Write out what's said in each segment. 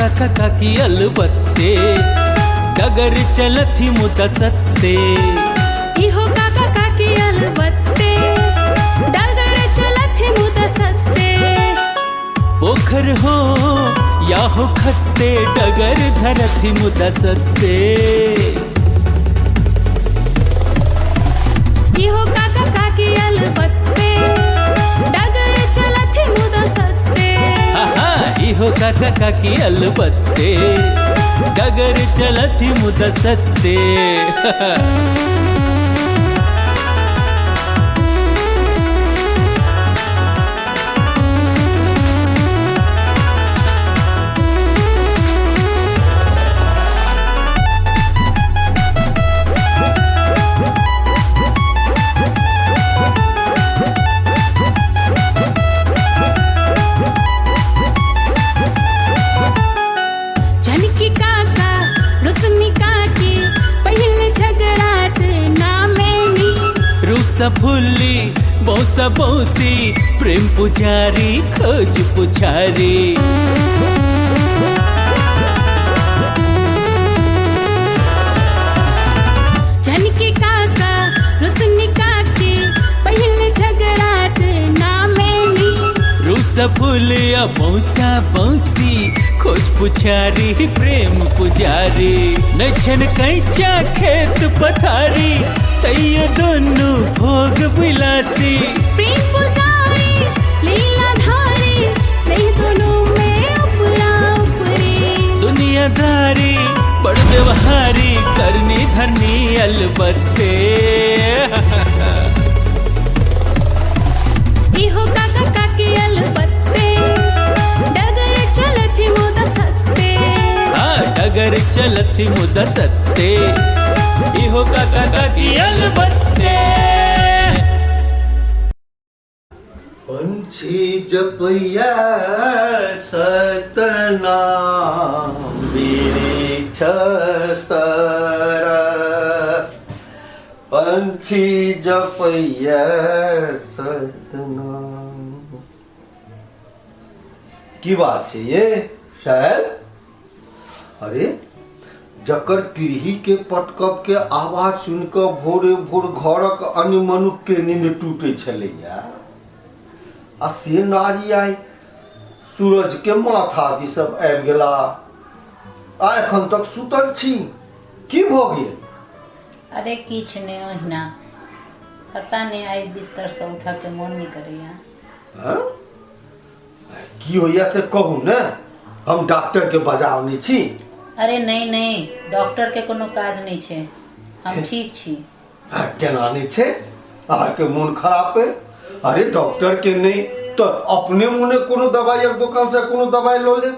काका काकी अलबत्ते, डगर चलथि मुदा सत्ते। इहो काका काकी अलबत्ते, डगर चलथि मुदा सत्ते। पोखर हो या हो खत्ते, डगर धरथि मुदा सत्ते। इहो काका काकी अलबत्ते, डगर चलथि मुदा सत्ते। आहा, इहो काका काकी अलबत्ते, डगर चलथि मुदा सत्ते। झनकी काका रोशनी काकी, पहले झगड़ाट नामेनी। रूसा फुल्ली बौसा बौसी, प्रेम पुजारी खोज पुछारी। झनकी काका रोशनी काकी, पहले झगड़ाट नामेनी। रूसा फुलिया बौसा बौसी, खोज पुछारी प्रेम पुजारी। नछन कैचा खेत पथारी, तैयो दोनू भोग विलासी। प्रेम पुजारी लीलाधारी, स्नेह दोनों में उपरा उपरी। दुनियादारी बड़ व्यवहारी, करनी धरनी अलबत्ते। इहो काका काकी अलबत्ते, डगर चलथि मुदा सत्ते। हाँ, डगर चलथि मुदा सत्ते, इहो काका काकी अलबत्ते। पंछी जपैया सतनाम बिरिछ तर, पंछी जपैया सतनाम। की बात छै ये शैल? अरे जकर पीढ़ी के पटकब के आवाज सुनि कऽ भोरे भोर घरक अन्य मनुख के नींद टूटे छलैया, आ से नारी आइ सूरज के माथा दिस सब आबि गेला आ एखन तक सुतल छी, की भऽ गेल? अरे किछु नहि, ओहिना पता नहि आइ बिस्तरसँ उठऽके मोन नहि करैया। हँ? की होइया से कहू ने, हम डॉक्टर के बजावने छी। अरे नहीं नहीं, डॉक्टर के कोनो काज नहीं छै, हम ठीक छी। आ, केना नहीं छै? अहाँके मोन खराब है? अरे डॉक्टर के नहीं तो अपने मुने कोनो दवाई दुकान से कोनो दवाई लो ले।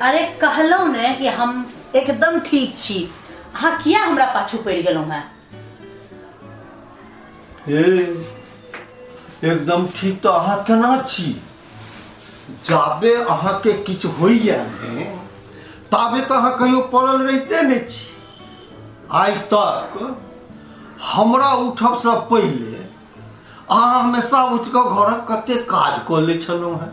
अरे कहलहुँ ने कि हम एकदम ठीक छी, अहाँ किया हमरा पाछू पड़ि गेलहुँ हैं? ए एकदम ठीक तऽ अहाँ केना छी? जाबे अहाँके किछु होइए ने ताबे तऽ अहाँ कहियो पड़ल रहिते नहि छी। आइ तक हमरा उठबसँ पहिले अहाँ हमेशा उठि कऽ घरक कते काज कऽ लै छलहुँ हेँ।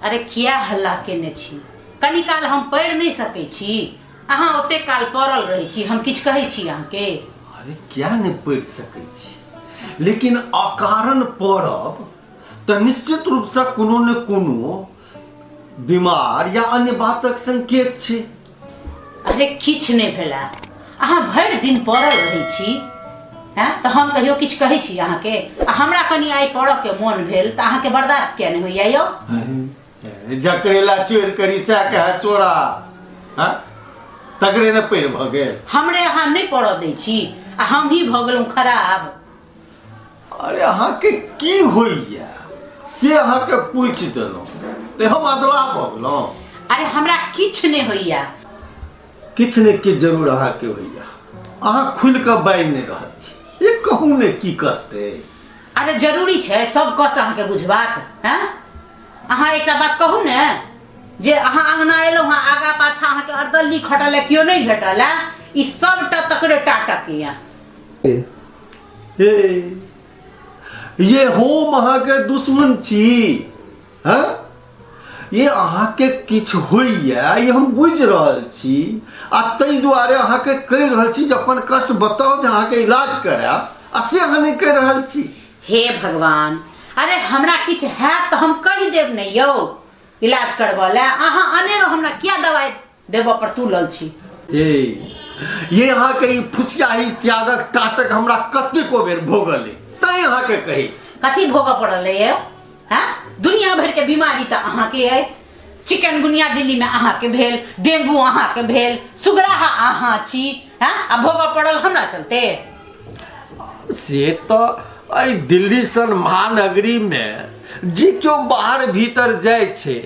अरे किया हल्ला केने छी? कनी काल हम पढ़ि नहि सकै छी, अहाँ ओते काल पड़ल रहै छी, हम किछु कहै छी अहाँके? अरे किया नहि पढ़ि सकै छी, लेकिन अकारण पड़ब तऽ निश्चित रूपसँ कोनो ने कोनो बीमार या अन्य बातक संकेत छै। अरे किछु नहि भेला, अहाँ भरि दिन पड़ल रहै छी हैं, तऽ हम कहियो किछु कहै छी अहाँके? आ हमरा कनि आइ पढ़ऽ के मोन भेल तऽ अहाँके बर्दाश्त किया नहि होइया यौ? जकरे ला चोर करी सएह कहे चोरा, हाँ? तकरे ने पैर भऽ गेल। हमरे अहाँ नहि पढ़ऽ दै छी आ हम ही भऽ गेलहुँ खराब। अरे अहाँके की होइया से अहाँके पूछि देलहुँ तऽ हम अदला भऽ गेलहुँ। अरे हमरा किछु नहि होइया। किछु ने किछु जरूर अहाँके होइया, अहाँ खुलि कऽ बाजि नहि रहल छी, ये कहू ने की कष्ट अइ? अरे जरूरी छै सब कष्ट अहाँके बुझबाक? हैं, अहाँ एकटा बात कहू ने जे अहाँ अंगना एलहुँ हँ, आगा पाछा अहाँके अरदल्ली खटल है, केओ नहि भेटल है, ई सबटा तकरे टाटक यऽ। हे ये हम अहाँके दुश्मन छी? हैं? ये अहाँके किछु होइए ई हम बुझि रहल छी आ ताहि दुआरे अहाँके कहि रहल छी जे अपन कष्ट बताउ जे अहाँके इलाज करायब आ से अहाँ नहि कहि रहल छी। हे भगवान, अरे हमरा किछु हैत तऽ हम कहि देब नहि यौ इलाज करबऽ लए, अहाँ अनेरो हमरा किया दवाइ देबऽ पर तुलल छी। हे, ये अहाँके ई फुसियाही त्यागक टाटक हमरा कतेको बेर भोगल अइ, तैं अहाँके कहै छी। कथी भोगऽ पड़ल अइ यौ? हैं, दुनिया भरि के बीमारी तऽ अहाँके अइ, चिकनगुनिया दिल्ली में अहाँके भेल, डेंगू अहाँके भेल, सुगराहा अहाँ छी, हैं, आ भोगऽ पड़ल हमरा चलते? से तऽ एहि दिल्ली सन महानगरी में जे केओ बाहर भीतर जाइ छै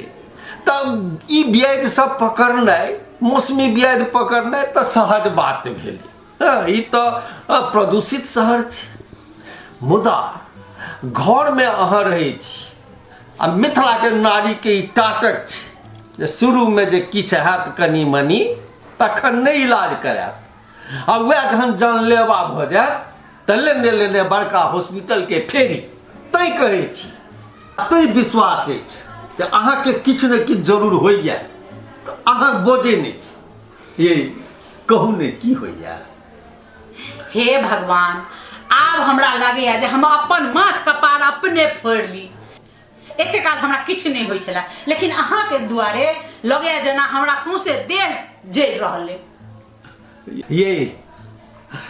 तऽ ई ब्याधि सब पकड़नाइ, मौसमी ब्याधि पकड़नाइ तऽ सहज बात भेलै। हँ, ई तऽ प्रदूषित शहर छै, मुदा घरमे अहाँ रहै छी आ मिथिलाके नारीके ई टाटक छै जे शुरूमे जे किछु हैत कनि मनि तखन नहि इलाज करायत, आ वएह जहन जानलेवा भऽ जायत तऽ लेने लेने बड़का हॉस्पिटलके फेरी। तैँ कहै छी, तैँ विश्वास अछि जे अहाँके किछु ने किछु जरूर होइए, तऽ अहाँ बजै नहि छी। ये कहू ने की होइए? हे भगवान, आब हमरा लगैए जे हम अपन माथ कपार अपने फोड़ि ली। एते काल हमरा किछु नहि होइ छलै, लेकिन अहाँके दुआरे लगैए जेना हमरा सौंसे देह जरि रहल अइ।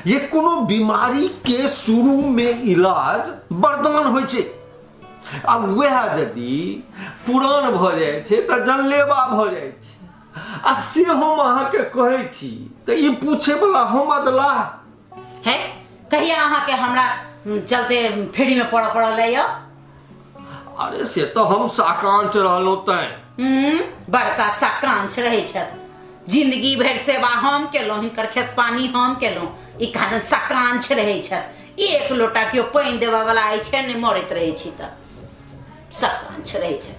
ये कोनो बीमारी के शुरू में इलाज वरदान होइ छै, आ वएह यदि पुरान भऽ जाइ छै तऽ जानलेवा भऽ जाइ छै। आ से हम अहाँके कहै छी तऽ ई पूछैवला हम अदलाह है? कहिया अहाँके हमरा चलते फेरी में पड़ऽ पड़ल है यौ? अरे से तऽ हम साकांक्ष रहलहुँ तैं। बड़का साकांक्ष रहै छथि, जिंदगी भरि सेवा हम केलहुँ, हिनकर खेसपानी हम केलहुँ, ई कारण साकांक्ष रहै छथि। एक लोटा केओ पानि देबऽ वाला अछि नहि, मरैत रहै छी तऽ साकांक्ष रहै छथि।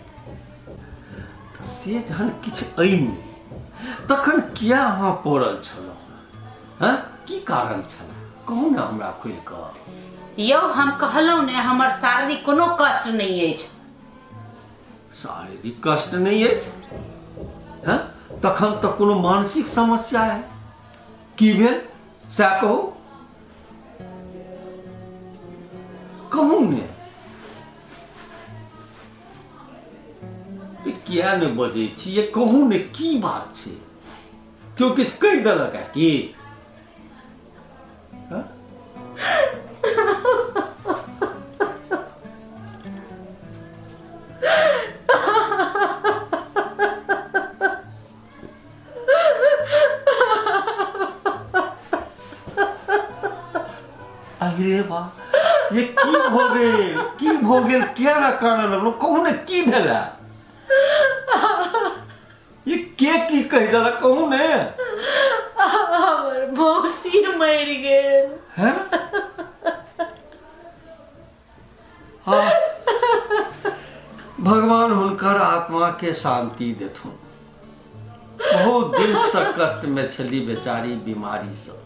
से जहन किछु अइ नहि तखन किया अहाँ पड़ल छलहुँ? हँ, की कारण छल कहू ने हमरा खोलि कऽ। यौ हम कहलहुँ ने, हमर शारीरिक कोनो कष्ट नहि अछि। शारीरिक कष्ट नहि अछि? हँ, तखन तऽ कोनो मानसिक समस्या है, की भेल सएह कहू, कहू ने। किया नहि बजै छी? ये कहू ने की बात छै? केओ किछु कहि देलक है की? हँ? अरे बा, ये की भऽ गेल? की भऽ गेल? किया ना कानऽ लगलहुँ? कहू ने की भेला? ये के की कहि देलक कहू ने। हमर मौसी मरि गेल। हैं? हाँ, भगवान हुनकर आत्मा के शांति देथुन। बहुत दिन से कष्ट में छली बेचारी, बीमारी से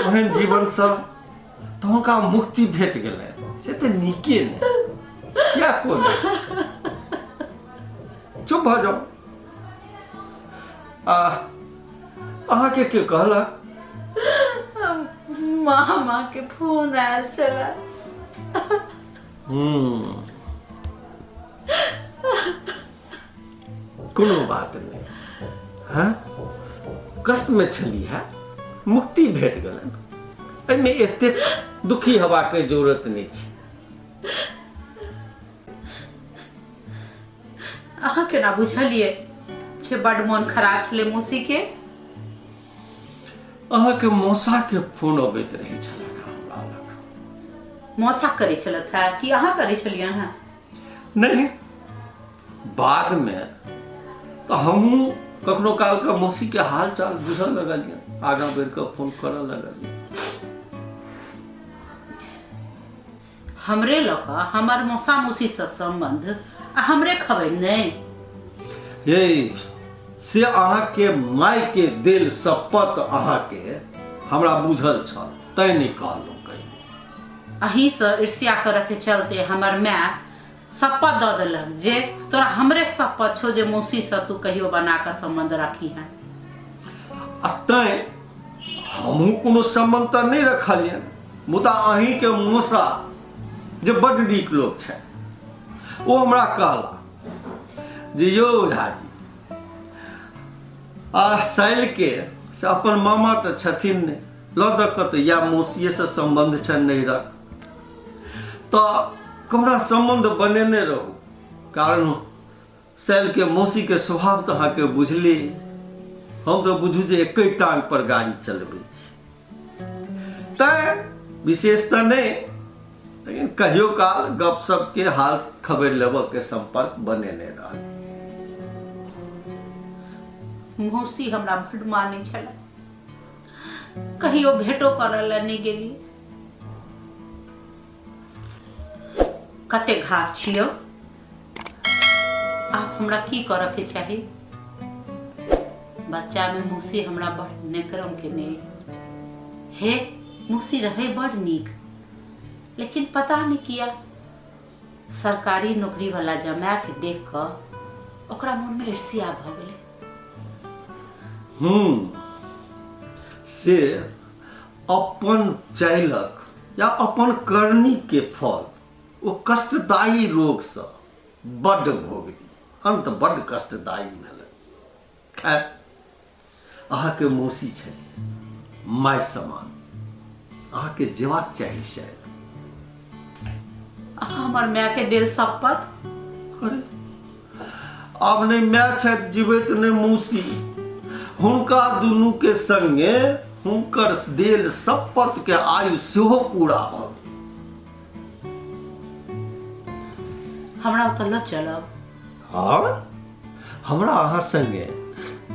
ओहन जीवन से तऽ हुनका मुक्ति भेट गेलै, से तऽ नीके ने। किया कोन चुप भऽ जाउ। आ अहाँके के कहलक? मामा के फोन आयल छला। हम्म, कोनो बात नहि। हाँ, कष्ट में छली है, मुक्ति भेट गेलनि, एहिमे एतेक दुखी हेबाक जरूरत नहि छै। अहाँ केना बुझलियै जे बड मोन खराब छलै मौसी के? अहाँके मौसा के फोन अबैत रहै छलै हमरा लग। मौसा करै छलथि है कि अहाँ करै छलियै? अहाँ नहीं, बाद में तऽ हमहूँ कखनो कालके मौसीके हाल चाल बुझऽ लगलियै, आगाँ बढ़ि कऽ फोन करऽ लगलियै। हमरे लऽ कऽ हमर मौसा मौसीसँ सम्बन्ध आ हमरे खबरि नहि? ये से अहाँके मायके देल शपथ अहाँके हमरा बुझल छल तैं नहि कहलहुँ कहियो। अहीँसँ ईर्ष्या करऽके चलते हमर माय शपथ दऽ देलक जे तोरा हमरे शपथ छौ जे मौसीसँ तू कहियो बना कऽ सम्बन्ध राखी है। आ तैं हमहूँ कोनो सम्बन्ध तऽ नहि रखलियनि, मुदा अहीँके मौसा जे बड्ड नीक लोक छथि, ओ हमरा कहला जे यौ झाजी, आ शैलके से अपन मामा तऽ छथिन नहि, लऽ दऽ कऽ तऽ इएह मौसिएसँ सम्बन्ध छनि नैहरक, तऽ कहुना सम्बन्ध बनेने रहू, कारण शैलके मौसीके स्वभाव तऽ अहाँके बुझले, हम तऽ बुझू जे एके टांग पर गाड़ी चलबै छी, तैँ विशेष तऽ नहि, लेकिन कहियो काल गप सपके हाल खबरि लेबऽके सम्पर्क बनेने रहल। मौसी हमरा बड्ड मानै छलै, कहियो भेटो करऽ लए नहि गेली। कते घाव छियौ, आब हमरा की करऽ के चाही? बच्चा में मौसी हमरा बड़ नेकरम केने हे, मौसी रहे बड़ नीक, लेकिन पता नहीं किया सरकारी नौकरी वाला जमाय के देख कऽ ओकरा मन में ईर्ष्या भऽ गेलै। से अपन चाइलक या अपन करनी के फल ओ कष्टदायी रोगसँ बड्ड भोगली, अन्त बड्ड कष्टदायी भेलै। खैर, अहाँके मौसी छली माय समान, अहाँके जेबाक चाही शायद। अहाँ हमर माय के देल शपथ? अरे, आब नहि माय छथि जीवैत नहि मौसी, हुनका दुनू के संगे हुनकर देल शपथ के आयु सेहो पूरा भऽ गेल। हमरा ओतऽ लऽ चलब? हाँ, हमरा अहाँ संगे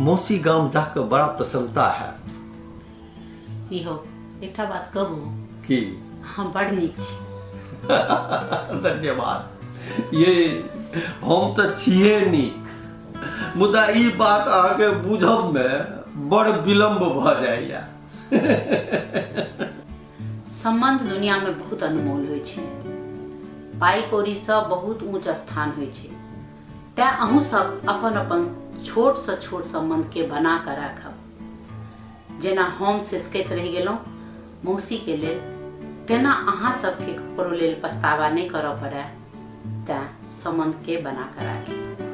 मौसी गाम जाके बड़ा प्रसन्नता हैत। इहो एकटा बात कहू? की? हम बड़ नीक छी। धन्यवाद। ये हम तऽ छियै नीक, मुदा ई बात अहाँके बुझब में बड़ विलम्ब भऽ जाइया। सम्बन्ध दुनिया में बहुत अनमोल होइ छै, पाइ कौड़ी सँ बहुत ऊँच स्थान होइ छै, तैं अहूँ सब अपन अपन छोट सँ छोट सम्बन्ध के बना कऽ राखब। जेना हम सिसकैत रहि गेलहुँ मौसी के लेल, तेना अहाँ सबके ककरो लेल पछतावा नहि करऽ पड़य, तैं सम्बन्ध के बना कऽ राखी।